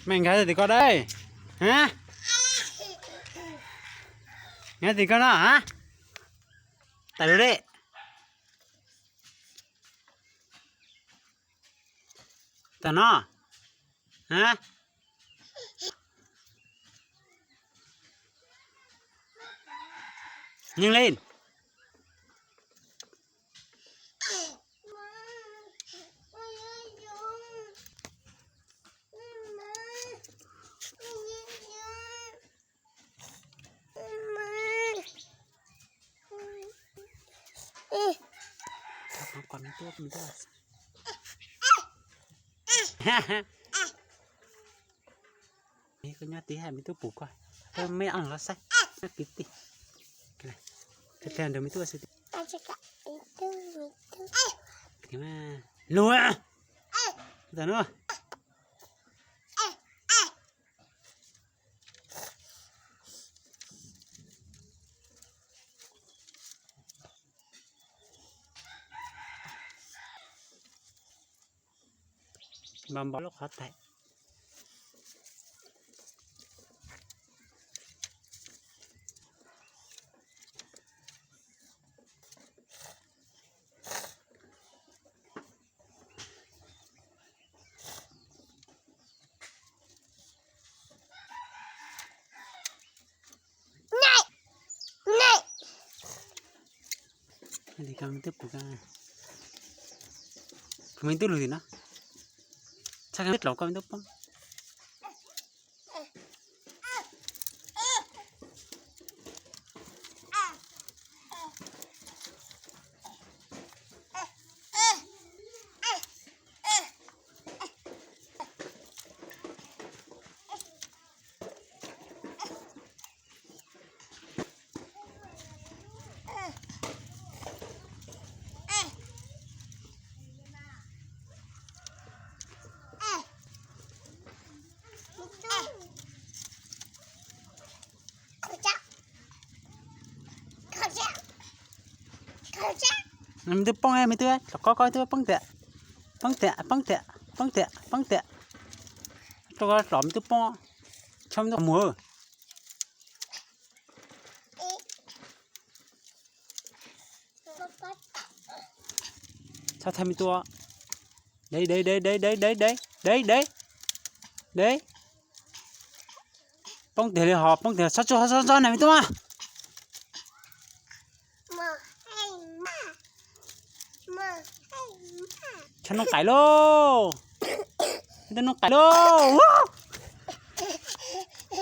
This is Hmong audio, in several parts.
Mej nkag tim ko dab. Ha? Nkag tim ko no ha? Tas lug le. Tas no. Ha? Nyeej le. Koj nyob tid hais me tub pum koj, mej ob los saib, nyob tid tid. Ntawd me tub xwb. Lug, tas no. Npam npam lub qhov tais. Koj me tub pum, koj me tub lug tim no, txhaj koj me tub poob. Me tub poob, me tub, lov koj, koj tub poob tiag, poob tiag, poob tiag, poob tiag, poob tiag. Rau koj lov me tub poob, chob me tub mus. Txhob thaiv me tub. Dev, dev, dev, dev, dev, dev, dev, dev, dev. Poob tiag li hos, poob tiag, txhob txhob txhob txhob na me tub mas. Chob noob qais lauj. Me tub noob qais lauj.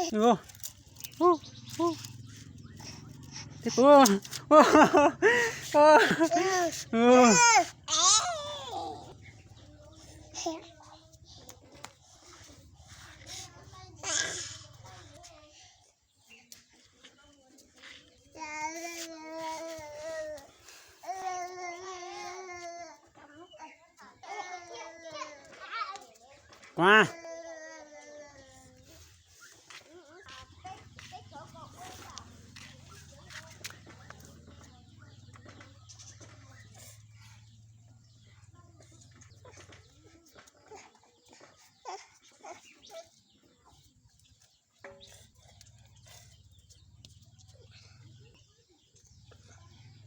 Kuv.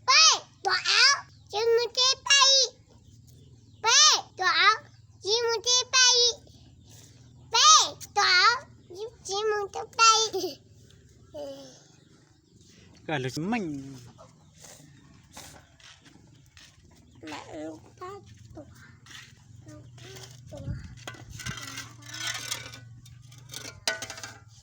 Peb, tuam auv, tsis mus tsis peb. Peb, tuam auv, tsis mus tsis peb. Peb, tuam auv, tsis mus tsis peb. Koj lug tsis meej.